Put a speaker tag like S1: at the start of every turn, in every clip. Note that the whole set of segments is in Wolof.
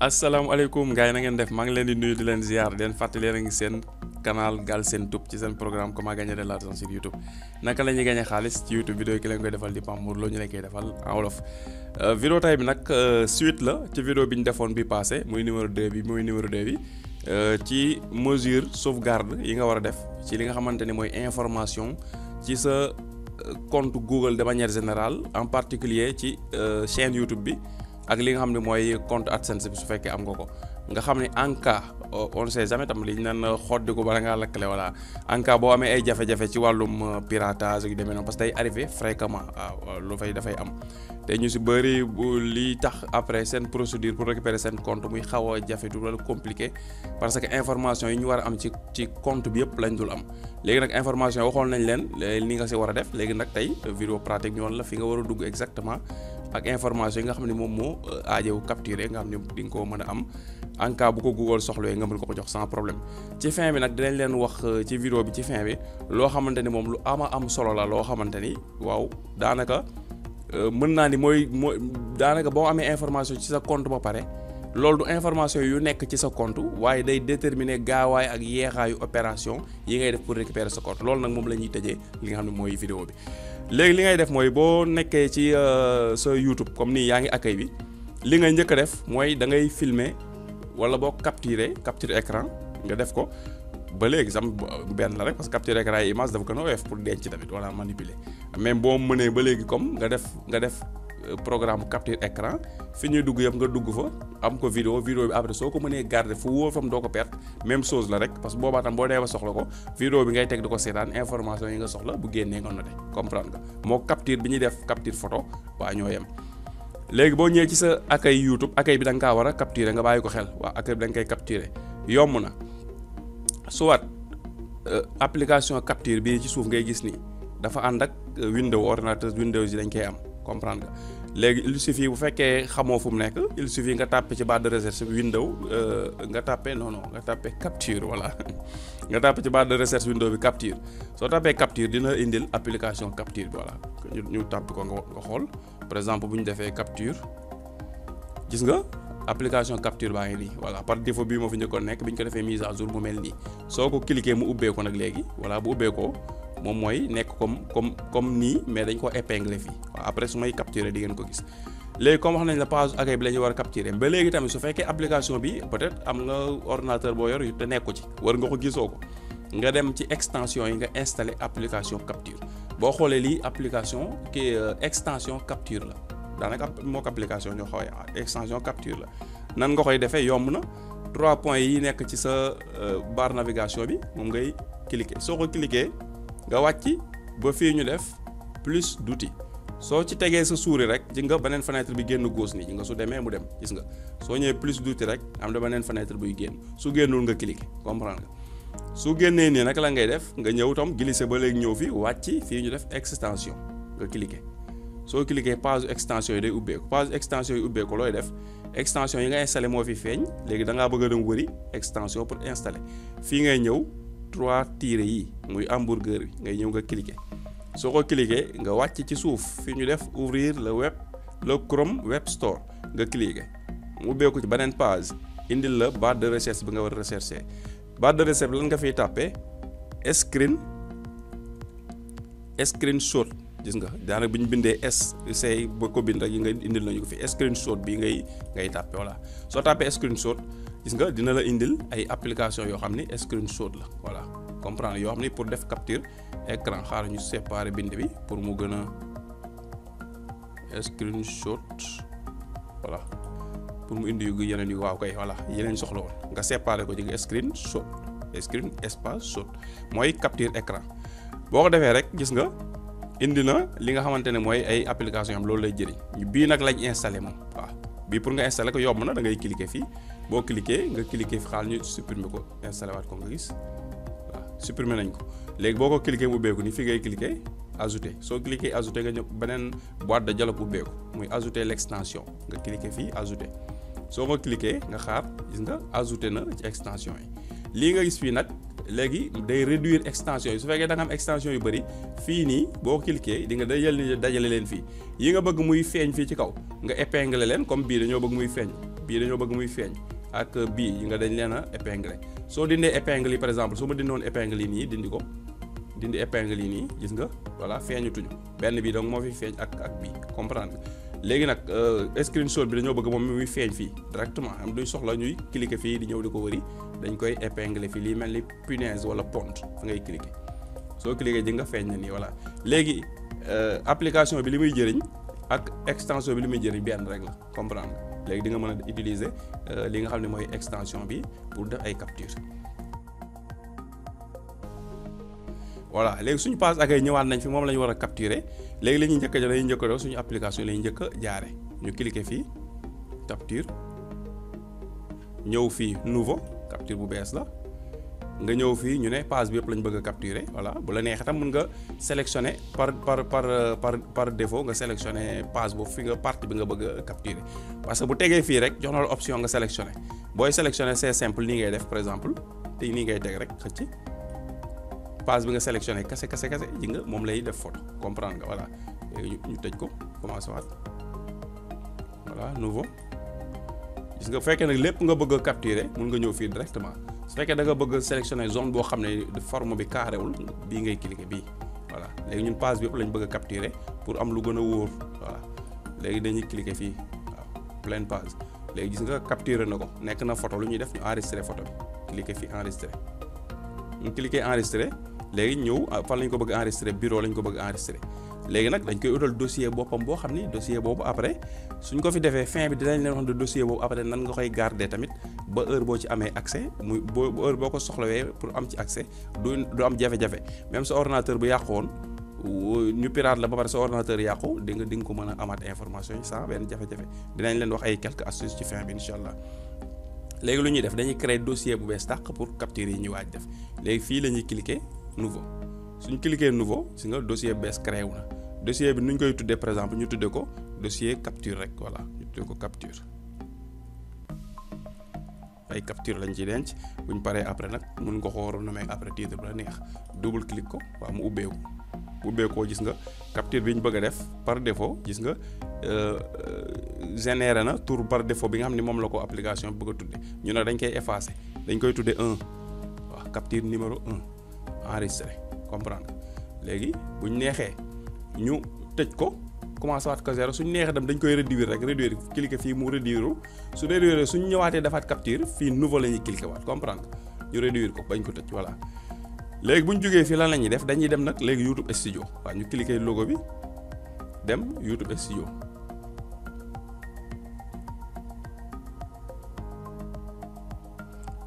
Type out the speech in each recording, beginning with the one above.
S1: asalaamaaleykum gars yi na ngeen def maa ngi leen di nuyu di leen ziar di leen fàttali leen a ngi seen canal Galsen Tube ci seen programme comment gagner de l'argent sur YouTube naka la ñuy gagner xaalis ci YouTube vidéo ki leen koy defal di Pape Mor Lo ñu leen koy defal en wolof. Vidéo tay bi nag suite la ci vidéo bi ñu defoon bi passé muy numéro 2 bi ci mesure sauvegarde yi nga war a def ci li nga xamante ni mooy information ci sa compte Google de manière générale en particulier ci chaîne YouTube bi. ak li nga xam ne mooy compte AdSense bi su fekkee am nga ko nga xam ne en cas on sait jamais tam li ñu naan xoddi ko bala ngaa lakkale voilà en cas boo amee ay jafe-jafe ci wàllum piratage yu demee noonu parce que day arrivé fréquemment waaw lu fay dafay am te ñu si bëri bu li tax après seen procédure pour récupérer seen compte muy xaw a jafe tu wala compliqué parce que information yi ñu war a am ci compte bi yëpp lañ dul am léegi nag information waxoon nañ leen ni nga si war a def léegi nag tey vidéo pratique ñu woon la fi nga war a dugg exactement ak information yi nga xam ne moom moo aajewu capturé nga xam ne di nga ko mën a am en cas bu ko Google soxlawee nga mën ko jox sans problème ci fin bi nag dinañ leen wax ci vidéo bi ci fin bi loo xamante ni moom lu am solo la loo xamante ni waaw daanaka mën naa ni mooy daanaka boo amee information ci sa compte ba pare loolu du information yu nekk ci sa compte waaye day déterminer gaawaay ak yeexaayu opération yi ngay def pour récupérer sa compte loolu nag moom la ñuy tëjee li nga xam ne mooy vidéo bi léegi li ngay def mooy boo nekkee ci sa YouTube comme nii yaa ngi accueil bi li ngay njëkk a def mooy da ngay filmer wala boo capturer écran nga def ko ba léegi sam benn la rek parce que capture écran yi image dafa gën a oyof pour denc tamit wala manipuler même boo mënee ba léegi comme nga def programme capture écran fi ñuy dugg yëpp nga dugg fa am ko vidéo bi après soo ko mënee garder fu wóor fam doo ko perte même chose la rek parce que boobaa tam boo dee ba soxla ko vidéo bi ngay teg di ko seetaan information yi nga soxla bu génnee nga noté comprendre nga moo capture bi ñuy def capture photo waa ñoo yem léegi boo ñëwee ci sa accueil YouTube accueil bi da nga kaa war a capturer nga bàyyi ko xel waa accueil bi da nga koy capturer yomb na soit application capture bii ci suuf ngay gis nii dafa ànd ak Windows ordinateur Windows yi dañ koy am comprendre nga léegi il suffit bu fekkee xamoo fu mu nekk il suffit nga tàppe ci barre de recherche Windows nga tàppe nga tàppe capture voilà nga tàppe ci barre de recherche Windows bi capture soo tàppee capture dina indil application capture bi voilà ñu tàpp ko nga xool par exemple bu ñu defee capture gis nga application capture baa ngi nii voilà par défaut bii moo fi njëkkoon nekk bi ñu ko defee mise à jour mu mel nii soo ko cliquer mu ubbee ko nag léegi voilà bu ubbee ko moom mooy nekk comme nii mais dañ ko épingler fii waaw après su may capturer di ngeen ko gis léegi comme wax nañ la page accueil bi la ñu war a capturer ba léegi tamit su fekkee application bi peut-être am nga ordinateur boo yor yu te nekk ko ci war nga ko gisoo ko nga dem ci extension yi nga installer application capture boo xoolee lii application extension capture la daanaka mook application ñoo xawee extension capture la nan nga koy defee yomb na 3 points yi nekk ci sa barre navigation bi moom ngay cliquer soo ko cliquer nga wàcc ba fii ñu def plus d'outils soo ci tegee sa souris rek ji nga beneen fenêtre bi génn gauche nii ji nga su demee mu dem gis nga soo ñëwee plus d'outils rek am na beneen fenêtre buy génn su génnul nga cliquer comprendre nga su génnee nii nag la ngay def nga ñëw tam glisser ba léegi ñëw fi wàcc fii ñu def extension nga cliquer soo cliquer page extension yi day ubbeeku page extension yi ubbeeku looy def extension yi nga installé moo fi feeñ léegi da ngaa bëgg a dem wëri extension pour installer fii ngay ñëw 3 tirets yi muy hamburger bi ngay ñëw nga cliquer soo ko cliquer nga wàcc ci suuf fii ñu def ouvrir le Chrome Web Store nga cliquer mu ubbeeku ci beneen page indil la barre de recherche bi nga war a rechercher barre de recherche bi lan nga fiy tàppee screenshot gis nga daanaka bi ñu bindee say ba ko bind rek yi nga indil nañu ko fi screenshot bi ngay tàppe voilà soo tàppee screenshot gis nga dina la indil ay application yoo xam ni screenshot la voilà comprendre yoo xam ni pour def capture écran xaaral ñu séparer bind bi pour mu gën a screenshot voilà pour mu indi yu yeneen yu waaw kay voilà yeneen soxla woon nga séparer ko ci screenshot espace shot mooy capture écran boo ko defee rek gis nga indi na li nga xamante ne mooy ay application am loolu lay jëriñ bii nag lañ installé moom waaw bii pour nga installé ko yomb na da ngay cliquer fii boo cliquer nga cliquer fi xaal ñu supprimer ko installé waat ko nga gis waaw supprimer nañ ko léegi boo ko cliquer mu ubbeeku ni fi ngay cliquer ajouter soo cliquer ajouter nga ñëw beneen boîte de dialogue ubbeeku muy ajouter l'extension nga cliquer fii ajouter soo ko cliquer nga xaar gis nga ajouter na ci extension yi lii nga gis fii nag léegi day réduire extension yi su fekkee da nga am extension yu bëri fii nii boo cliquer di nga dajale leen fii yi nga bëgg muy feeñ fii ci kaw nga épingler leen comme bii dañoo bëgg muy feeñ bii dañoo bëgg muy feeñ ak bii yi nga dañ leen a épingler soo dindee épingle yi par exemple su ma dindoon épingle yi nii dindi épingle yi nii gis nga voilà feeñutuñu benn bii donc moo fi feeñ ak bii comprendre léegi nag screenshot bi dañoo bëgg moom muy feeñ fii directement am duñ soxla ñuy cliquer fii di ñëw di ko wëri dañ koy épingler fii lii mel ni punaise wala pont fa ngay cliquer soo cliquer ji nga feeñ na nii voilà léegi application bi li muy jëriñ ak extension bi li muy jëriñ benn rek la comprendre léegi di nga mën a utiliser li nga xam ne mooy extension bi pour def ay capture voilà léegi suñu page accueil ñëwaat nañ fi moom la ñu war a capturer léegi la ñuy njëkk a jël dañuy njëkk a def suñu application la ñuy njëkk a jaare ñu cliquer fii capture ñëw fii nouveau capture bu bees la nga ñëw fii ñu ne page bi yëpp lañ bëgg a capturer voilà bu la neexee tam mën nga sélectionner par défaut nga sélectionner page boobu fi nga partie bi nga bëgg a capturer parce que bu tegee fii rek jox na la option nga sélectionner booy sélectionner c'est simple nii ngay def par exemple te nii ngay teg rek xëcc page bi nga sélectionné kase ji nga moom lay def photo comprendre nga voilà léegi ñu tëj ko commencé waat voilà nouveau gis nga bu fekkee nag lépp nga bëgg a capturer mun nga ñëw fii directement su fekkee da nga bëgg a sélectionné zone boo xam ne forme bi carré wul bii ngay cliquer bii voilà léegi ñun page bi yëpp lañ bëgg a capturer pour am lu gën a wóor voilà léegi dañuy cliquer fii waaw pleine page léegi gis nga capturer na ko nekk na photo lu ñuy def ñu enregistrer photo bi cliquer fii enregistrer ñu cliquer enregistrer léegi ñëw fan lañ ko bëgg enregistrer bureau lañ ko bëgg enregistrer léegi nag dañ koy utal dossier boppam boo xam ni dossier boobu après suñ ko fi defee fin bi dinañ leen wax ne dossier boobu après nan nga koy garder tamit ba heure boo ci amee accès muy heure boo ko soxlawee pour am ci accès du am jafe-jafe même sa ordinateur bu yàqu woon ñu pirate la ba pare sa ordinateur yàqu di nga ko mën a amaat information yi sans benn jafe-jafe dinañ leen wax ay quelques astuces ci fin bi incha allah. léegi lu ñuy def dañuy créer dossier bu bees tàq pour capture yi ñu waaj def léegi fii la ñuy cliquer nouveau suñ cliquer nouveau si nga dossier bees créé wu na dossier bi nu ñu koy tuddee par exemple ñu tuddee ko dossier capture rek voilà ñu tuddee ko capture ay capture lañ ci denc bu ñu paree après nag mun nga ko renommer après titre bu la neex double clic ko waaw mu ubbeeku bu ubbeekoo gis nga capture bi ñu bëgg a def par défaut gis nga généré na tour par défaut bi nga xam ne moom la ko application bi bëgg a tudde ñu ne dañ koy effacer dañ koy tudde 1 waaw capture numéro 1 enregistré comprendre léegi buñ neexee ñu tëj ko commencé waat ko zéro suñ neexee dem dañ koy réduire rek réduire cliquer fii mu réduire su réduire suñ ñëwaatee defaat capture fii nouveau la ñuy cliquer waat comprendre ñu réduire ko bañ ko tëj voilà léegi bu ñu jógee fii lan la ñuy def dañuy dem nag léegi YouTube Studio waaw ñu cliquer logo bi dem YouTube Studio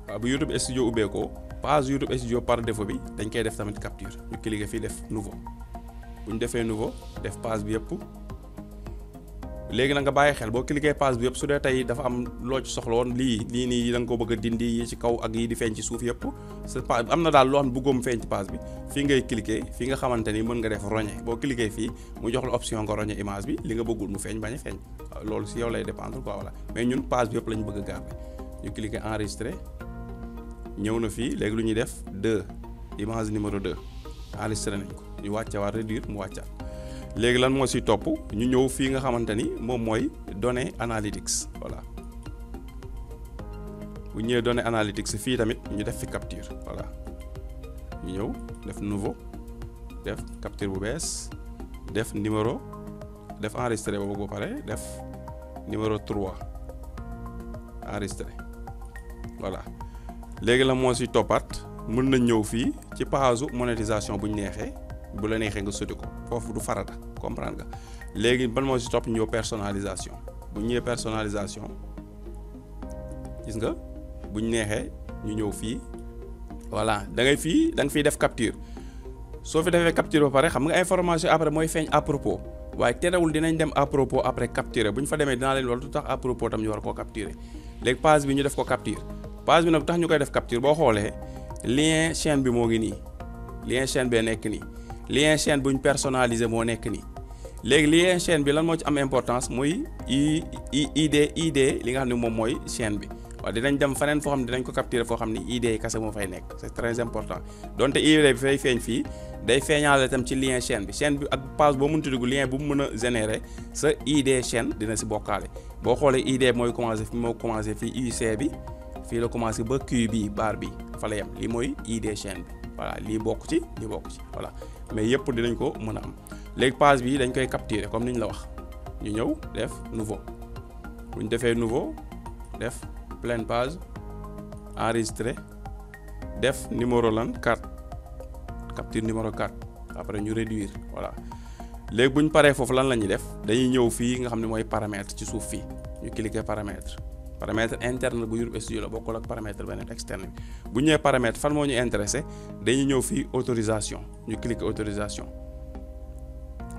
S1: waaw bu YouTube Studio ubbeekoo page YouTube Studio par défaut bi dañ koy def tamit capture ñu cliquer fii def nouveau bu ñu defee nouveau def page bi yëpp léegi nag nga bàyyi xel boo cliquer page bi yëpp su dee tey dafa am loo ci soxla woon lii nii da nga ko bëgg a dindi yi ci kaw ak yi di feeñ ci suuf yëpp c'est pas am na daal loo xam ne bëggoom feeñ ci page bi fii ngay cliquer fii nga xamante ni mën nga def roñe boo cliquer fii mu jox la option nga roñe image bi li nga bëggul mu feeñ bañ a feeñ loolu si yow lay dépendre quoi voilà mais ñun page bi yëpp lañ bëgg a garder ñu cliquer enregistrer ñëw na fii léegi lu ñuy def 2 image numéro 2 enregistré nañ ko ñu wàcce waat réduire mu wàccaat léegi lan moo si topp ñu ñëw fii nga xamante ni moom mooy données analytics voilà bu ñëwee données analytics fii tamit ñu def fi capture voilà ñu ñëw def nouveau def capture bu bees def numéro def enregistré boobu ba pare def numéro 3 enregistré voilà léegi la moo si toppaat mën nañ ñëw fii ci page monétisation bu ñu neexee bu la neexee nga sotti ko foofu du farata comprendre nga léegi ban moo si topp ñëw personnalisation bu ñëwee personnalisation gis nga bu ñu neexee ñu ñëw fii voilà da ngay fii da nga fiy def capture soo fi defee capture ba pare xam nga information après mooy feeñ à propos waaye terewul dinañ dem à propos après capturer bu ñu fa demee dinaa leen wax lu tax à propos tam ñu war koo capturer léegi page bi ñu def ko capture page bi nag tax ñu koy def capture boo xoolee lien chaîne bi moo ngi nii lien chaîne bee nekk nii lien chaîne buñ personnalisé moo nekk nii léegi lien chaîne bi lan moo ci am importance mooy ID li nga xam ne moom mooy chaîne bi waaw dinañ dem feneen foo xam ne dinañ ko capturer foo xam ne ID yi kese moo fay nekk c'est très important donte ID bi fay feeñ fii day feeñaale itam ci lien chaîne bi ak page boo mënti dugg lien bu mu mën a générer sa ID chaîne dina si bokkaale boo xoolee ID mooy commencé fii UC bi fii la commencé ba Q bi barre bi fa la yem lii mooy ID chaîne bi voilà lii bokk ci voilà mais yëpp dinañ ko mën a am léegi page bi dañ koy capturer comme ni ñu la wax ñu ñëw def nouveau bu ñu defee nouveau def pleine page enregistré def numéro lan 4 capture numéro 4 après ñu réduire voilà léegi bu ñu paree foofu lan la ñuy def dañuy ñëw fii nga xam ne mooy paramètre ci suuf fii ñu cliquer paramètre interne bu YouTube Studio la bokkul ak paramètre beneen externe bi bu ñu ñëwee paramètre fan moo ñu intéressé dañuy ñëw fii autorisation ñu cliquer autorisation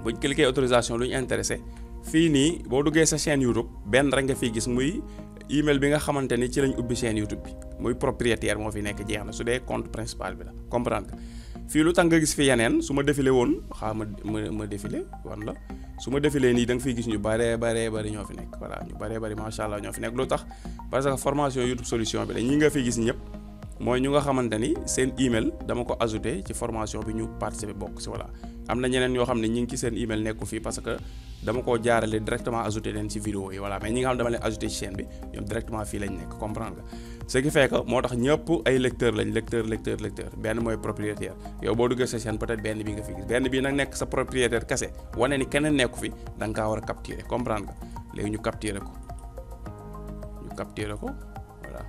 S1: bu ñu cliquer autorisation lu ñu intéressé fii nii boo duggee sa chaîne YouTube benn rek nga fiy gis muy email bi nga xamante ni ci lañ ubbi chaîne YouTube bi muy propriétaire moo fi nekk jeex na su dee compte principal bi la comprendre nga fii lu tax nga gis fi yeneen su ma défilé woon ma défilé wan la su ma défilé nii da nga fiy gis ñu bari ñoo fi nekk voilà ñu bari macha allah ñoo fi nekk lu tax parce que formation YouTube solution bi la ñi nga fiy gis ñëpp mooy ñu nga xamante ni seen email dama ko ajouté ci formation bi ñu participer bokk si voilà am na ñeneen yoo xam ne ñi ngi ci seen email nekku fii parce que dama koo jaarale directement ajouté leen ci vidéo yi voilà mais ñi nga xam ne dama leen ajouté ci chaîne bi ñoom directement fii lañ nekk comprendre nga ce qui fait que moo tax ñëpp ay lecteur lañ lecteur benn mooy propriétaire yow boo duggee sa chaîne peut-être benn bi nga fi gis benn bii nag nekk sa propriétaire kese wane ni keneen nekku fi da nga kaa war a capturer comprendre nga léegi ñu capturer ko voilà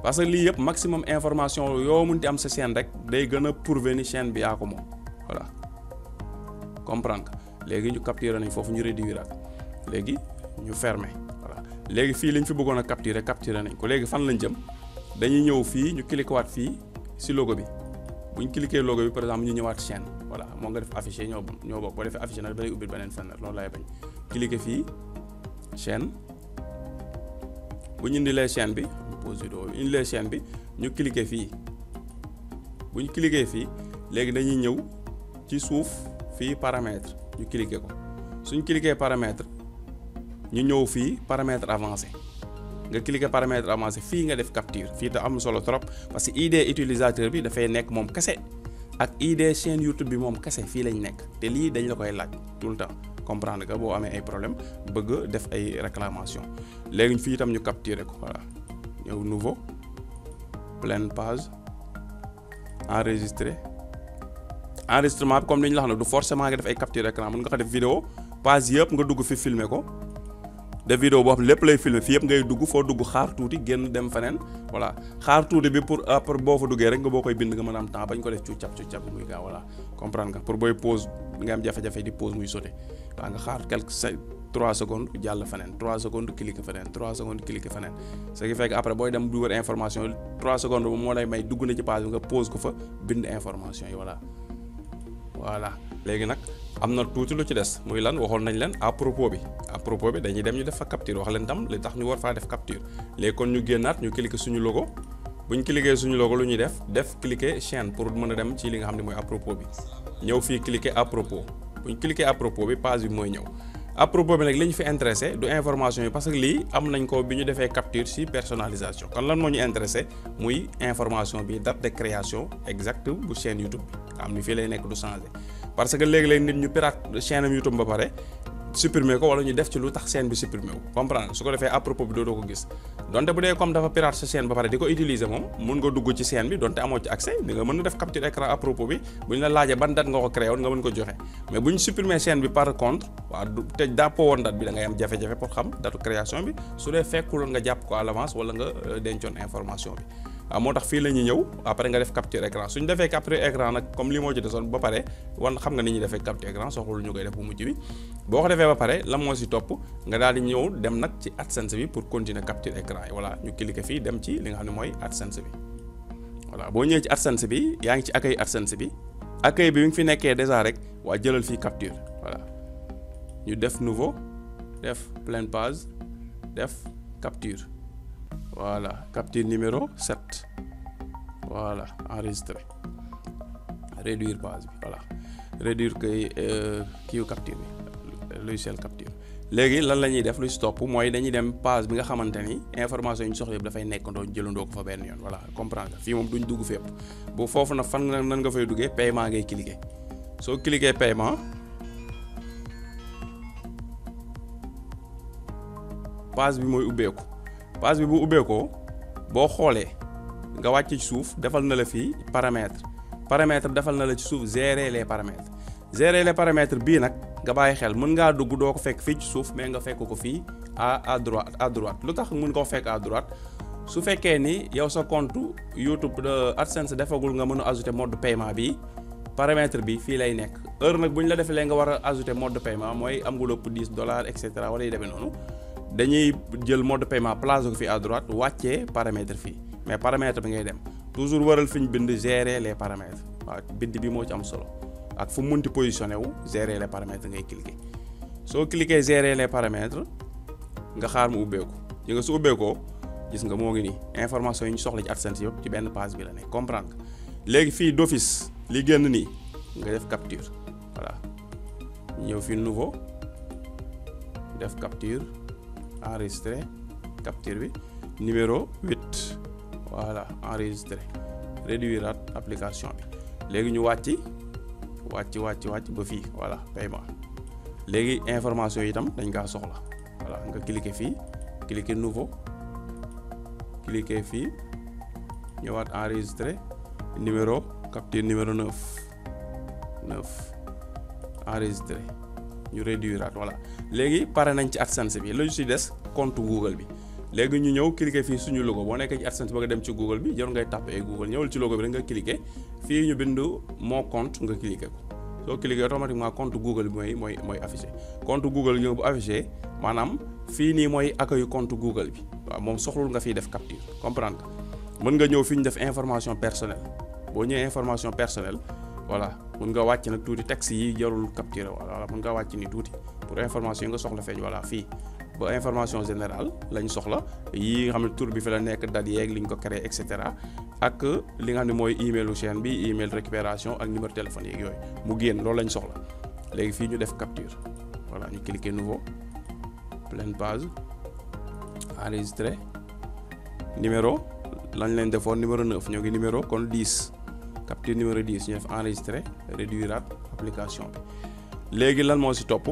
S1: parce que lii yëpp maximum information yoo munti am sa chaîne rek day gën a prouver ni chaîne bi yaa ko moom voilà comprendre nga léegi ñu capturer nañ foofu ñu réduire ak léegi ñu fermer voilà léegi fii liñ fi bëggoon a capturer nañ ko léegi fan lañ jëm dañuy ñëw fii ñu cliquer waat fii si logo bi bu ñu cliquer logo bi par exemple ñu ñëwaat chaîne voilà moo nga def affiché ñoo bokk boo defee affiché nag day ubbil beneen fenêtre loolu lay bañ cliquer fii chaîne bu ñu indilee chaîne bi ñu pause vidéo bi indilee chaîne bi ñu cliquer fii bu ñu cliquer fii léegi dañuy ñëw ci suuf fii paramètre ñu cliquer ko suñ cliquer paramètre ñu ñëw fii paramètre avancé nga cliquer paramètre avancé fii nga def capture fii te am solo trop parce que ID utilisateur bi dafay nekk moom kese ak ID chaîne YouTube bi moom kese fii lañ nekk te lii dañ la koy laaj tout le temps comprendre que boo amee ay problème bëgg def ay réclamation léegi fii itam ñu capturer ko voilà ñëw nouveau pleine page enregistrement bi comme li ñu la xam ne du forcément nga def ay capture écran mën nga ko def vidéo page yëpp nga dugg fi filmer ko def vidéo boo xam lépp lay filmer fii yëpp ngay dugg foo dugg xaar tuuti génn dem feneen voilà xaar tuuti bi pour après boo fa duggee rek nga boo koy bind nga mën a am temps bañ ko def cuucap muy gaaw voilà comprendre nga pour booy pause nga am jafe-jafe di pause muy sauté waa nga xaar quelques 3 secondes jàll feneen 3 secondes cliquer feneen 3 secondes cliquer feneen ce qui fait que après booy dem du wër information 3 secondes bu moo lay may dugg na ci page bi nga pause ko fa bind information yi voilà léegi nag am na tuuti lu ci des muy lan waxoon nañ leen à propos bi dañuy dem ñu def fa capture wax leen tam li tax ñu war faa def capture léegi kon ñu génnaat ñu cliquer suñu logo bu ñu cliquer suñu logo lu ñuy def cliquer chaîne pour mën a dem ci li nga xam ne mooy à propos bi ñëw fii cliquer à propos bu ñu cliquer à propos bi page bi mooy ñëw à propos bi nag li ñu fi intéressé du information yi parce que lii am nañ ko bi ñu defee capture ci personnalisation kon lan moo ñu intéressé muy information bi date de création exacte bu chaîne YouTube bi am ni fii lay nekk du changer parce que léegi-léeg nit ñu pirate chaîne YouTube ba pare supprimer ko wala ñu def ci lu tax chaîne bi supprimer wu comprendre su ko defee à propos bi doo ko gis donte bu dee comme dafa pirate sa chaîne ba pare di ko utiliser moom mun nga dugg ci chaîne bi donte amoo ci accès di nga mën na def capture écran à propos bi bu ñu la laajee ban date nga ko créé woon nga mën ko joxe mais bu ñu supprimer chaîne bi par contre waaw te jàppoo woon date bi da ngay am jafe-jafe pour xam date création bi su dee fekkuloon nga jàpp ko à l'avance wala nga dencoon information bi waaw moo tax fii la ñuy ñëw après nga def capture écran suñu defee capture écran nag comme lii moo ci desoon ba pare wan xam nga ni ñuy defee capture écran soxlu ñu koy def bu mujj bi boo ko defee ba pare la moo si topp nga daal di ñëw dem nag ci AdSense bi pour continuer capture écran yi voilà ñu cliquer fii dem ci li nga xam ne mooy AdSense bi voilà boo ñëwee ci AdSense bi yaa ngi ci accueil AdSense bi accueil bi ngi fi nekkee déjà rek waa jëlal fii capture voilà ñu def nouveau def pleine page def capture voilà capture numéro 7 voilà enregistré réduire page bi voilà réduire kiiw capture bi logiciel capture léegi lan la ñuy def lu si topp mooy dañuy dem page bi nga xamante ni information yi ñu soxla yëpp dafay nekkandoo jëlandoo ko fa benn yoon voilà comprendre nga fii moom duñ dugg fépp bu foofu nag fan nan nga fay duggee paiement ngay cliquer soo cliquer paiement page bi mooy ubbeeku page bi bu ubbeekoo boo xoolee nga wàcc ci suuf defal na la fii paramètre defal na la ci suuf gérer les paramètres bii nag nga bàyyi xel mën ngaa dugg doo ko fekk fii ci suuf mais nga fekk ko fii à droite lu tax mën koo fekk à droite su fekkee ni yow sa compte YouTube AdSense defagul nga mën a ajouter mode de paiement bi paramètre bi fii lay nekk heure nag bu ñu la defee nga war a ajouter mode de paiement mooy am nga lépp $10 et cetera wala yu demee noonu dañuy jël mode de paiement place ko fii à droite wàccee paramètre fii mais paramètre bi ngay dem toujours waral fi ñu bind gérer les paramètres waaw bind bi moo ci am solo ak fu munti positionné wu gérer les paramètres ngay cliquer soo cliquer gérer les paramètres nga xaar mu ubbeeku yi nga su ubbeekoo gis nga moo ngi nii information yi ñu soxla ci AdSense yëpp ci benn page bi la nekk comprendre léegi fii d'office li génn nii nga def capture voilà ñëw fii nouveau def capture enregistré capture bi numéro 8 voilà enregistré réduire application bi léegi ñu wàcc ba fii voilà paiement léegi information yi itam dañ kaa soxla voilà nga cliquer fii cliquer nouveau cliquer fii ñëwaat enregistré numéro capture numéro 9 enregistré ñu réduire voilà léegi pare nañ ci AdSense bi lu ci des compte Google bi léegi ñu ñëw cliquer fii suñu logo boo nekkee ci AdSense ba nga dem ci Google bi jarul ngay tapé Google ñëwal ci logo bi rek nga cliquer fii ñu bind mon compte nga cliquer ko soo cliquer automatiquement compte Google bi mooy affiché compte Google ñëw bu affiché maanaam fii nii mooy accueil compte Google bi waaw moom soxlul nga fiy def capture comprendre nga mën nga ñëw fi ñu def information personnelle boo ñëwee information personnelle voilà mën nga wàcc nag tuuti texte yi jarul capturer voilà mën nga wàcc ni tuuti pour information yi nga soxla feeñ voilà fii ba information générale lañ soxla yi nga xam ne tur bi fi la nekk date yeeg li ñu ko créé et cetera ak li nga xam ne mooy emailu chaîne bi email récupération ak numéro téléphone yeeg yooyu mu génn loolu lañ soxla léegi fii ñu def capture voilà ñu cliquer nouveau pleine page enregistré numéro lañ leen defoon numéro 9 ñoo ngi numéro kon 10 capture numéro 10 ñu def enregistré réduire application bi léegi lan moo si topp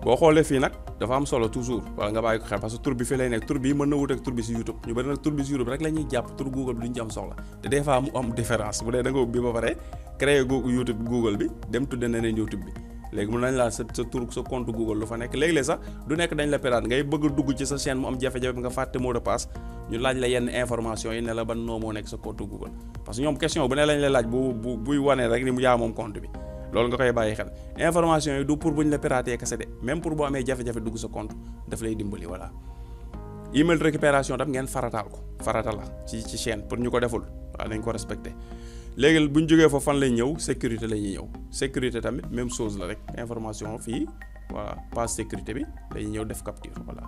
S1: boo xoolee fii nag dafa am solo toujours wala nga bàyyi ko xel parce que tur bi fii lay nekk tur bi mën na wut ak tur bi si YouTube ñu bari nag tur bi si YouTube rek la ñuy jàpp tur Google bi duñ ci am soxla te des fois mu am différence bu dee da nga ubbi ba pare créer YouTube Google bi dem tudde neneen YouTube bi léegi mën nañ laa sa tur sa compte Google lu fa nekk léegi-léeg sax du nekk dañ la pirate ngay bëgg a dugg ci sa chaîne mu am jafe-jafe bi nga fàtte mot de passe ñu laaj la yenn information yi ne la ban noo moo nekk sa compte Google parce que ñoom question bu ne lañ la laaj buy wane rek ni mu yaa moom compte bi loolu nga koy bàyyi xel information yi du pour buñ la pirater kese de même pour boo amee jafe-jafe dugg sa compte daf lay dimbali voilà email récupération tam ngeen farataal ko farata la ci chaîne pour ñu ko deful waaw nañ ko respecté léegi bu ñu jógee foofu fan lay ñëw sécurité la ñuy ñëw sécurité tamit même chose la rek information fii voilà page sécurité bi dañuy ñëw def capture voilà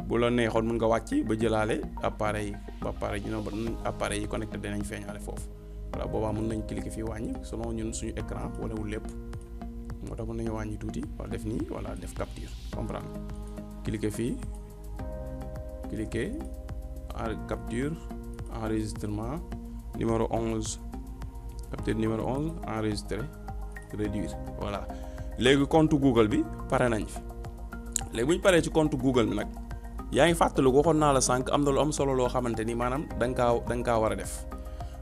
S1: bu la neexoon mën nga wàcc ba jëlaale appareil ñu ne ba appareil yi connecté dinañ feeñaale foofu voilà boobaa mën nañ cliquer fii wàññi selon ñun suñu écran wala wul lépp moo tax mën nañu wàññi tuuti wala def nii voilà def capture comprendre cliquer fii cliquer capture enregistrement numéro 11 capture numéro 11 enregistré réduire voilà léegi compte Google bi pare nañ fi léegi bu ñu paree ci compte Google bi nag yaa ngi fàttaliku waxoon naa la sànq am na lu am solo loo xamante ni maanaam da nga kaa war a def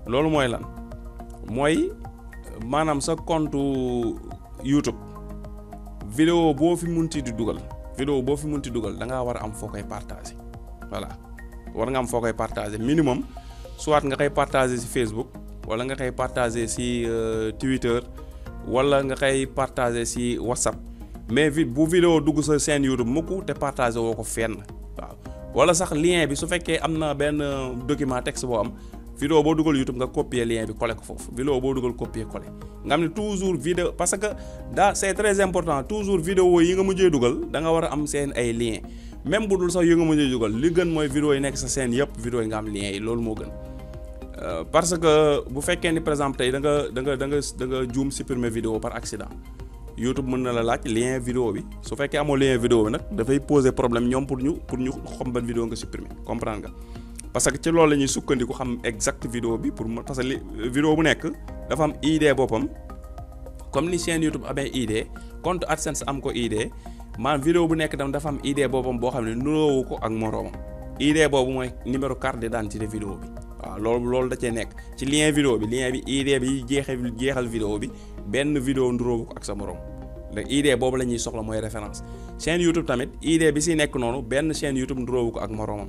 S1: loolu mooy lan mooy maanaam sa compte YouTube vidéo boo fi munti dugal da ngaa war a am foo koy partager voilà war nga am foo koy partager minimum soit nga koy partager ci Facebook wala nga koy partager ci Twitter wala nga koy partager ci WhatsApp mais bu vidéo dugg sa chaîne YouTube mukk te partager woo ko fenn waaw wala sax lien bi su fekkee am na benn document texte boo am vidéo boo dugal YouTube nga copier lien bi coller ko foofu vidéo boo dugal copier coller nga xam ne toujours vidéo parce que c'est très important toujours vidéo yi nga mujjee dugal da nga war a am seen ay lien même bu dul sax yi nga mujjee dugal li gën mooy vidéo yi nekk sa chaîne yëpp vidéo yi nga am lien yi loolu moo gën parce que bu fekkee ni par exemple tey da nga juum supprimer vidéo par accident YouTube mën na la laaj lien vidéo bi su fekkee amoo lien vidéo bi nag dafay poser problème ñoom pour ñu xam ban vidéo nga supprimer comprendre nga parce que ci loolu la ñuy sukkandiku xam exact vidéo bi pour parce que vidéo bu nekk dafa am ID boppam comme ni chaîne YouTube amee ID compte AdSense am ko ID maanaam vidéo bu nekk dafa am ID boppam boo xam ne nuroowu ko ak moroomam ID boobu mooy numéro carte d'identité vidéo bi waaw loolu da cee nekk ci lien vidéo bi ID bi jeexal vidéo bi benn vidéo nuroowu ko ak sa moroom léegi ID boobu la ñuy soxla mooy référence chaîne YouTube tamit ID bi si nekk noonu benn chaîne YouTube nuroowu ko ak moroomam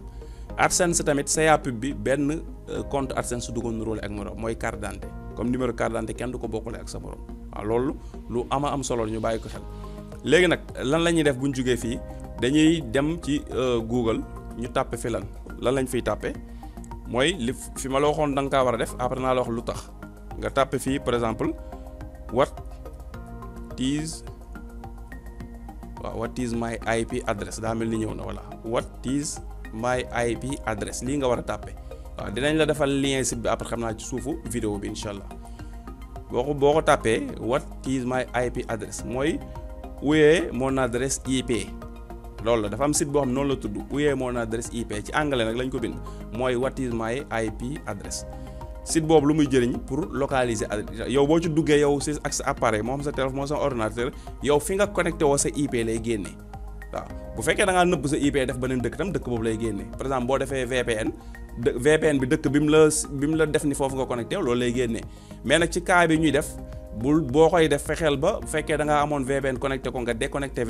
S1: AdSense tamit sa pub bi benn compte AdSense du ko nuróole ak moroom mooy carte d'identité comme numéro carte d'identité kenn du ko bokkale ak sa moroom waaw loolu lu am solo ñu bàyyi ko xel léegi nag lan la ñuy def bu ñu jugee fii dañuy dem ci Google ñu tàppe fi lan lañ fiy tàppe mooy li fi ma la waxoon da nga kaa war a def après naa la wax lu tax nga tàppe fii par exemple what is my IP address daa mel ni ñëw na voilà what is my IP address lii nga war a tàppe waaw dinañ la defal lien site bi après xam naa ci suufu vidéo bi incha allah boo ko tàppee what is my IP address mooy où est mon adresse IP loolu la dafa am site boo xam noonu la tudd où est mon adresse IP ci anglais nag lañ ko bind mooy what is my IP address site boobu lu muy jëriñ pour localiser yow boo ci duggee yow si ak sa appareil moo xam sa téléphone moo sa ordinateur yow fi nga connecté woo sa IP lay génnee waaw bu fekkee da ngaa nëbb sa IP def beneen dëkk tam dëkk boobu lay génnee par exemple boo defee VPN bi dëkk bi mu la def ni foofu nga connecté loolu lay génnee mais nag ci cas bi ñuy def boo koy def fexeel ba bu fekkee da ngaa amoon VPN connecté ko nga déconnecté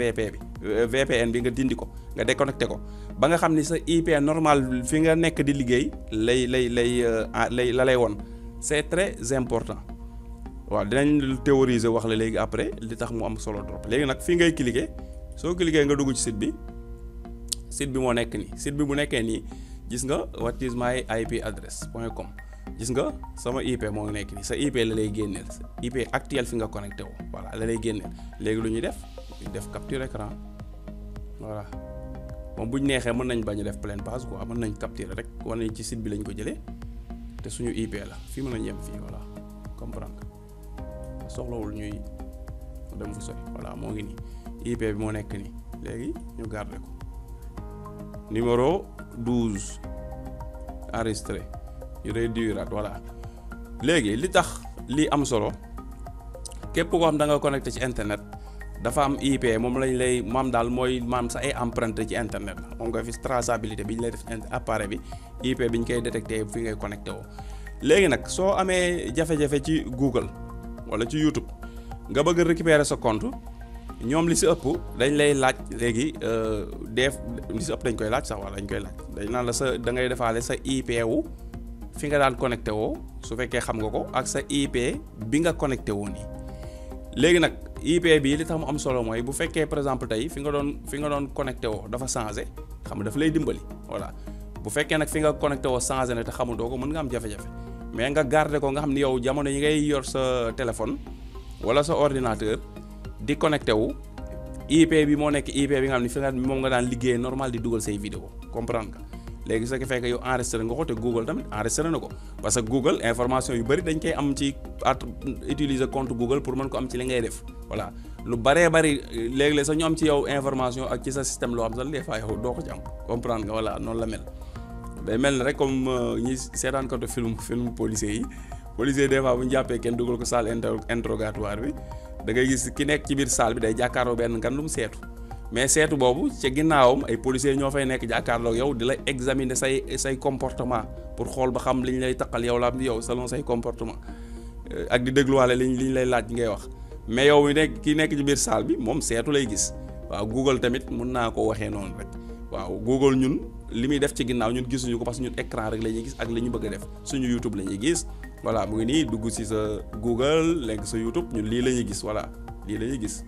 S1: VPN bi nga dindi ko nga déconnecté ko ba nga xam ni sa IP normal fi nga nekk di liggéey lay won c'est très important waaw dinañ théoriser wax la léegi après li tax mu am solo trop léegi nag fii ngay cliquer soo cliquer nga dugg ci site bi moo nekk nii site bi bu nekkee nii gis nga what is my IP address.com gis nga sama IP moo nekk nii sa IP la lay génneel sa IP actuel fi nga connecté woo voilà la lay génneel léegi lu ñuy def capture écran voilà moom bu ñu neexee mën nañ bañ a def pleine page quoi mën nañ capturer rek wane ci site bi lañ ko jëlee te suñu IP la fii mën nañ yem fii voilà comprendre soxlawul ñuy dem fu sori voilà moo ngi nii IP bi moo nekk nii léegi ñu garder ko numéro 12 enregistré ñu réduire voilà léegi li tax lii am solo képp koo xam da nga connecté ci internet dafa am IP moom lañ lay maam daal mooy maam sa ay empreinte ci internet la moom nga fi traçabilité bi ñu lay def appareil bi IP bi ñu koy détecté fi ngay connecté woo léegi nag soo amee jafe-jafe ci Google wala ci YouTube nga bëgg a récupérer sa compte ñoom li si ëpp dañ lay laaj léegi li si ëpp dañ koy laaj sax wala dañ koy laaj dañ naan la da ngay defaale sa IP wu fi nga daan connecté woo su fekkee xam nga ko ak sa IP bi nga connecté woo nii léegi nag IP bi li tax mu am solo mooy bu fekkee par exemple tey fi nga doon connecté woo dafa changé xam nga dafa lay dimbali voilà bu fekkee nag fi nga connecté woo changé na te xamuloo ko mën nga am jafe-jafe mais nga garder ko nga xam ni yow jamono yi ngay yor sa téléphone wala sa ordinateur di connecté wu IP bi moo nekk IP bi nga xam ne fi nga moom nga daan liggéey normal di dugal say vidéo comprendre nga léegi ce qui fait que yow enregistré nga ko te Google tamit enregistré na ko parce que Google information yu bëri dañ koy am ci utiliser compte Google pour mën ko am ci li ngay def voilà lu bëree bëri léeg-léeg sax ñu am ci yow information ak ci sa système loo xam sax des fois yow doo ko ci am comprendre nga voilà noonu la mel day mel ne rek comme ñi seetaan ko film policiers yi des fois bu ñu jàppee kenn dugal ko salle interrogatoire bi da ngay gis ki nekk ci biir salle bi day jàkkaarloo benn ngandum seetu mais seetu boobu ca ginnaawam ay policiers ñoo fay nekk jàkkaarloo yow di la examiner say comportement pour xool ba xam li ñu lay taqal yow la am yow selon say comportement ak di dégluwaale li ñu lay laaj ngay wax mais yow ki nekk ci biir salle bi moom seetu lay gis waaw Google tamit mun naa ko waxee noonu rek waaw Google ñun li muy def ci ginnaaw ñun gisuñu ko parce que ñun écran rek la ñuy gis ak li ñu bëgg a def suñu YouTube la ñuy gis voilà mu ngi nii dugg ci sa Google léegi sa YouTube ñun lii la ñuy gis voilà lii la ñuy gis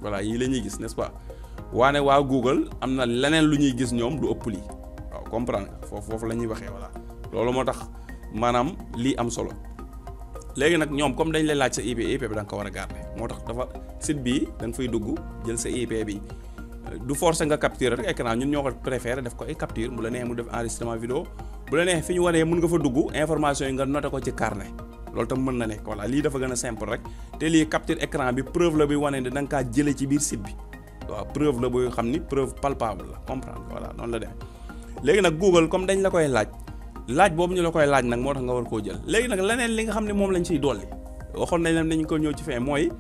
S1: voilà yii la ñuy gis n'est-ce pas waane waa Google am na leneen lu ñuy gis ñoom lu ëpp lii waaw comprendre nga foofu la ñuy waxee voilà loolu moo tax maanaam lii am solo léegi nag ñoom comme dañ lay laaj sa IP bi da nga ko war a garder moo tax dafa site bii da nga fay dugg jël sa IP bi du forcer nga capturer rek écran ñun ñoo ko préféré def ko ay capture bu la neexee mu def enregistrement vidéo bu la neexee fi ñu waree mën nga fa dugg information yi nga noté ko ci carnet loolu tam mën na nekk voilà lii dafa gën a simple rek te lii capture écran bi preuve la bi wane ne da nga kaa jëlee ci biir site bi waaw preuve la booy xam ni preuve palpable la comprendre voilà noonu la demee. léegi nag Google comme dañ la koy laaj boobu ñu la koy laaj nag moo tax nga war koo jël léegi nag leneen li nga xam ne moom lañ ciy dolli waxoon nañ leen dañ ko ñëw ci fin mooy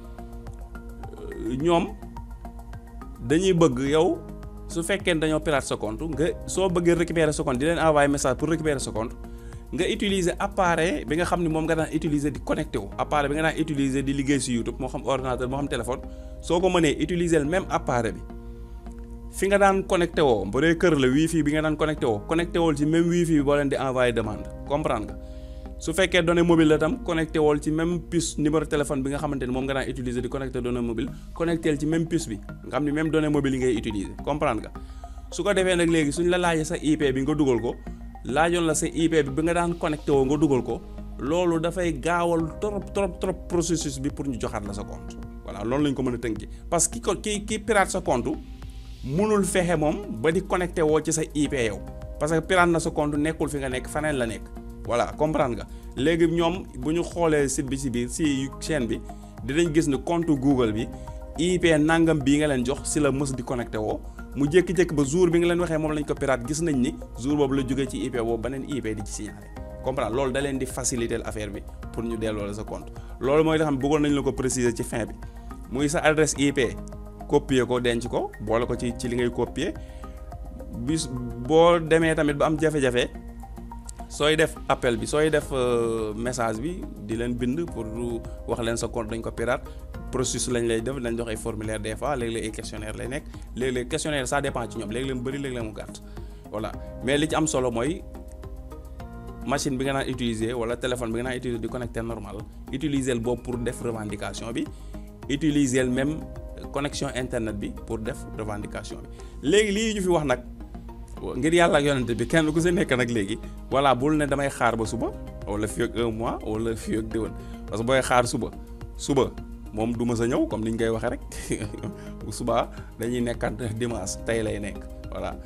S1: ñoom dañuy bëgg yow su fekkee dañoo pirate sa compte nga soo bëggee récupérer sa compte di leen envoyer message pour récupérer sa compte nga utiliser appareil bi nga xam ne moom nga daan utiliser di connecté wu appareil bi nga daan utiliser di liggéey si YouTube moo xam ordinateur moo xam téléphone soo ko mënee utiliser le même appareil bi fi nga daan connecté woo bu dee kër la wifi bi nga daan connecté woo ci même wifi bi boo leen di envoyer demande comprendre nga su fekkee données mobile la tam connecté wool ci même puce numéro téléphone bi nga xamante ni moom nga daan utiliser di connecté données mobile connecté ci même puce bi nga xam ni même données mobile yi ngay utiliser comprendre nga su ko defee nag léegi suñ la laajee sa IP bi nga dugal ko laajoon la sa IP bi nga daan connecté woo nga dugal ko loolu dafay gaawal trop processus bi pour ñu joxaat la sa compte voilà loolu lañ ko mën a tënki parce que ki pirate sa compte mënul fexe moom ba di connecté woo ci sa IP yow parce que pirate na sa compte nekkul fi nga nekk faneen la nekk voilà comprendre nga léegi ñoom bu ñu xoolee site bi ci biir ci chaîne bi dinañ gis ne compte Google bi IP nangam bii nga leen jox ci la mës di connecté woo mu jékki-jékki ba jour bi nga leen waxee moom lañ ko pirate gis nañ ni jour boobu la jógee ci IP boobu beneen IP di ci signalé comprendre loolu da leen di faciliter affaire bi pour ñu delloo la sa compte loolu mooy li xam bëggoon nañ la ko préciser ci fin bi muy sa adresse IP copier ko denc ko boole ko ci li ngay copier bis boo demee tamit ba am jafe-jafe sooy def appel bi sooy def message bi di leen bind pour wax leen sa compte dañ ko pirate processus lañ lay def lañ jox ay formulaire des fois léeg-léeg ay questionnaire lay nekk léeg-léeg questionnaire ça dépend ci ñoom léeg-léeg mu bëri léeg-léeg mu gàtt voilà mais li ci am solo mooy machine bi nga naan utiliser wala téléphone bi nga naan utiliser di connecter normal utiliser boobu pour def revendication bi utiliser même connexion internet bi pour def revendication bi léegi lii ñu fi wax nag ngir yàlla ak yonente bi kenn ku si nekk nag léegi voilà bul ne damay xaar ba suba wala fii ak 1 mois wala fii ak déwén parce que booy xaar suba moom du ma sa ñëw comme ni ñu koy waxee rek bu subaa dañuy nekkat dimanche tey lay nekk voilà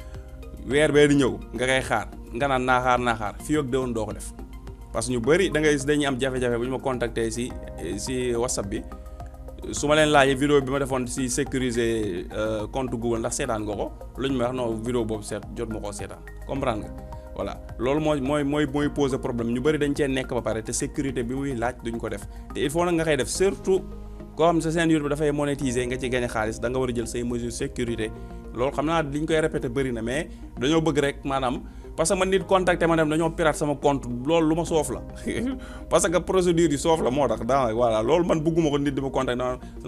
S1: weer bee di ñëw nga koy xaar nga naan naa xaar fii ak déwén doo ko def parce que ñu bëri dañuy am jafe-jafe bu ñu ma contacter si WhatsApp bi su ma leen laajee vidéo bi ma defoon si sécuriser compte Google ndax seetaan nga ko lu ñu ma wax non vidéo boobu jot ma koo seetaan comprendre nga voilà loolu mooy poser problème ñu bëri dañ cee nekk ba pare te sécurité bi muy laaj duñ ko def te il faut nag nga koy def surtout koo xam sa seen YouTube dafay monétiser nga ci gagné xaalis da nga war a jël say mesures sécurité loolu xam naa li ñu koy répété bëri na mais dañoo bëgg rek maanaam parce que man nit contacté ma dem dañoo pirate sama compte loolu lu ma soof la parce que procédure yi soof la moo tax daanaka voilà loolu man bëgguma ko nit di ma contacté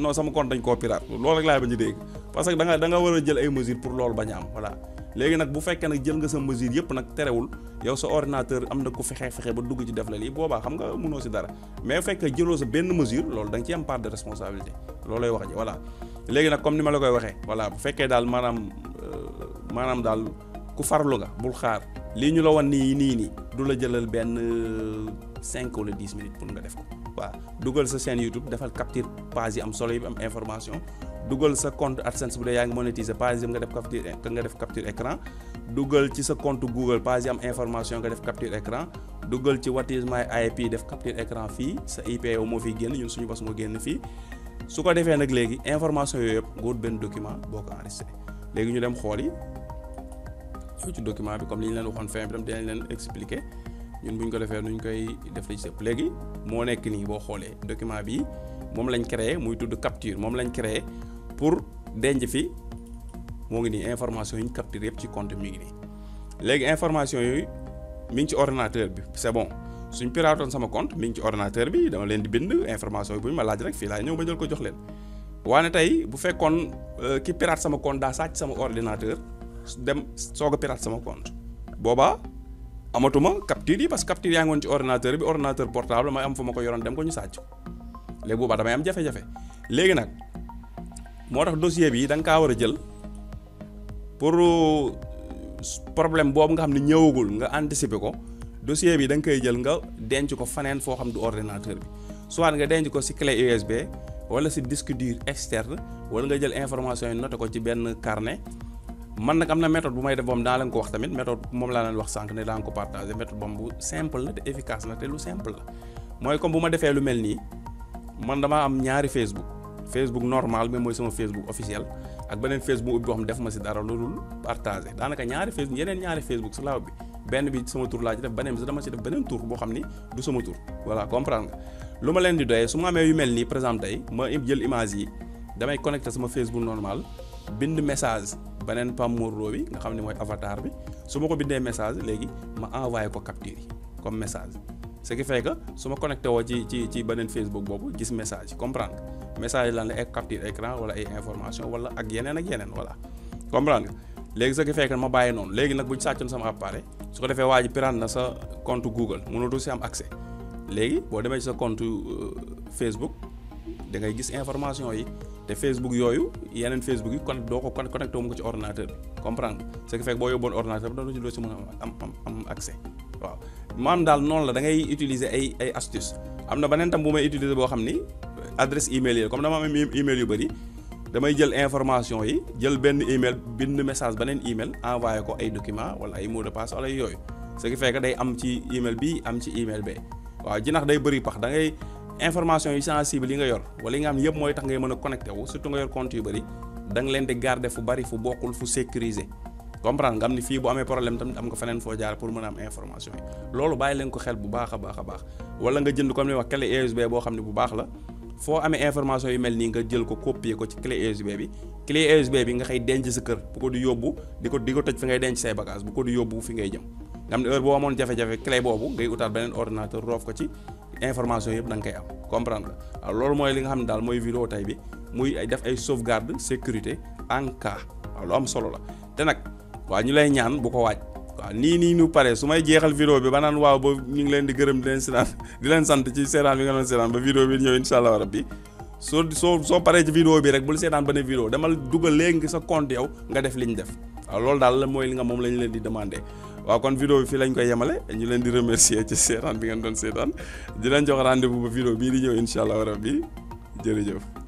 S1: non sama compte dañ koo pirate loolu rek laay bañ a dégg parce que da nga war a jël ay mesures pour loolu bañ a am voilà léegi nag bu fekkee nag jël nga sa mesure yëpp nag terewul yow sa ordinateur am na ku fexe ba dugg ci def la lii boobaa xam nga mënoo si dara mais bu fekkee jëloo sa benn mesure loolu da nga ci am part de responsabilité loolu lay wax ji voilà léegi nag comme ni ma la koy waxee voilà bu fekkee daal maanaam daal ku farlu nga bul xaar lii ñu la wan nii du la jëlal benn 5 wala 10 minutes pour nga def ko waaw dugal sa chaîne YouTube defal capture page yi am solo yi am information dugal sa compte AdSense bu dee yaa ngi monétiser page yi nga def capture écran dugal ci sa compte Google page yi am information nga def capture écran dugal ci what is my IP def capture écran fii sa IP yow moo fiy génn ñun suñu bos moo génn fii su ko defee nag léegi information yooyu yëpp nga wut benn document boo ko enregistré léegi ñu dem xool yi ñëw ci document bi comme li ñu leen waxoon fin bi tam dinañ leen expliquer ñun bu ñu ko defee nuñ koy def li ci sëpp léegi moo nekk nii boo xoolee document bi moom lañ créé muy tudd capture moom lañ créé pour denc fi moo ngi nii information yi ñu capture yëpp ci compte mi ngi nii léegi information yooyu mi ngi ci ordinateur bi c'est bon suñ piratoon sama compte mi ngi ci ordinateur bi dama leen di bind information yi bu ñu ma laaj rek fii laa ñëw ba jël ko jox leen waane tey bu fekkoon ki pirate sama compte daa sàcc sama ordinateur dem soog a pirate sama compte boobaa amatuma capture yi parce que capture yaa ngi woon ci ordinateur bi ordinateur portable may am fu ma ko yoroon dem ko ñu sàcc léegi boobaa damay am jafe-jafe léegi nag moo tax dossier bi da nga kaa war a jël pour problème boobu nga xam ne ñëwagul nga anticiper ko dossier bi da nga koy jël nga denc ko faneen foo xam du ordinateur bi soit nga denc ko ci clé USB wala ci disque dur externe wala nga jël information yi noté ko ci benn carnet man nag am na méthode bu may def moom daa leen ko wax tamit méthode moom laa leen wax sànq ne daa ko partagé méthode boobu bu simple la te efficace na te lu simple la mooy comme bu ma defee lu mel nii man damaa am ñaari Facebook normal mais mooy sama Facebook officiel ak beneen Facebook ubbi boo xam def ma si dara loolu partagé daanaka yeneen ñaari Facebook si laaw bi benn bi sama tur laa ci def beneen bi dama ci def beneen tur boo xam ni du sama tur voilà comprendre nga lu ma leen di doyee su ma amee yu mel nii par exemple tey ma jël image yi damay connecté sama Facebook normal bind message beneen Pape Mor Lo bi nga xam ne mooy avatar bi su ma ko bindee message léegi ma envoyé ko capture yi comme message ce qui fait que su ma connecté woo ci beneen Facebook boobu gis message comprendre nga message lan la ay capture écran wala ay information wala ak yeneen voilà comprendre nga léegi ce qui fait que ma bàyyi noonu léegi nag bu ñu sàccoon sama appareil su ko defee waa ji pirate na sa compte Google mënatu si am accès léegi boo demee ci sa compte Facebook da ngay gis information yi te Facebook yooyu yeneen Facebook yi kon doo ko connecté mu ko ci ordinateur bi comprendre ce qui fait que boo yóbboon ordinateur bi doo ci mën a am accès waaw maanaam daal noonu la da ngay utiliser ay astuces am na beneen tam bu may utiliser boo xam ni adresse email yi comme dama am email yu bëri damay jël information yi jël benn email bind message beneen email envoyé ko ay document wala ay mot de passe wala yooyu ce qui fait que day am ci email bi am ci email bee waaw jinax day bëri pax da ngay information yi sensible yi nga yor wala yi nga xam yëpp mooy tax ngay mën a connecté wu surtout nga yor compte yu bëri da nga leen di garder fu bëri fu bokkul fu sécurisé comprendre nga am ni fii bu amee problème tamit am nga feneen foo jaar pour mën a am information yi loolu bàyyi leen ko xel bu baax a baax wala nga jënd comme ni wax clé USB boo xam ne bu baax la foo amee information yu mel nii nga jël ko copier ko ci clé USB bi clé USB bi nga xëy denc sa kër bu ko di yóbbu di ko tëj fi ngay denc say bagage bu ko di yóbbu fi ngay jëm nga xam ne heure boo amoon jafe-jafe clé boobu ngay utaat beneen ordinateur roof ko ci information yëpp da nga koy am comprendre nga waaw loolu mooy li nga xam ne daal mooy vidéo tey bi muy ay def ay sauvegarde sécurité en cas waaw lu am solo la te nag waaw ñu lay ñaan bu ko waaj waaw nii ñu pare su may jeexal vidéo bi ba naan waaw ba ñu ngi leen di gërëm di leen sant ci seetaan bi nga doon seetaan ba vidéo bi ñëw insha allah rabbi soo paree ci vidéo bi rek bul seetaan ba ne vidéo demal dugal léegi ngi sa compte yow nga def li ñu def waaw loolu daal mooy li nga moom lañ leen di demandé waaw kon vidéo bi fii lañ koy yemale ñu leen di remercier ci seetaan bi ngeen doon seetaan di leen jox rendez-vous ba vidéo bii di ñëw insha allah rabbi jërëjëf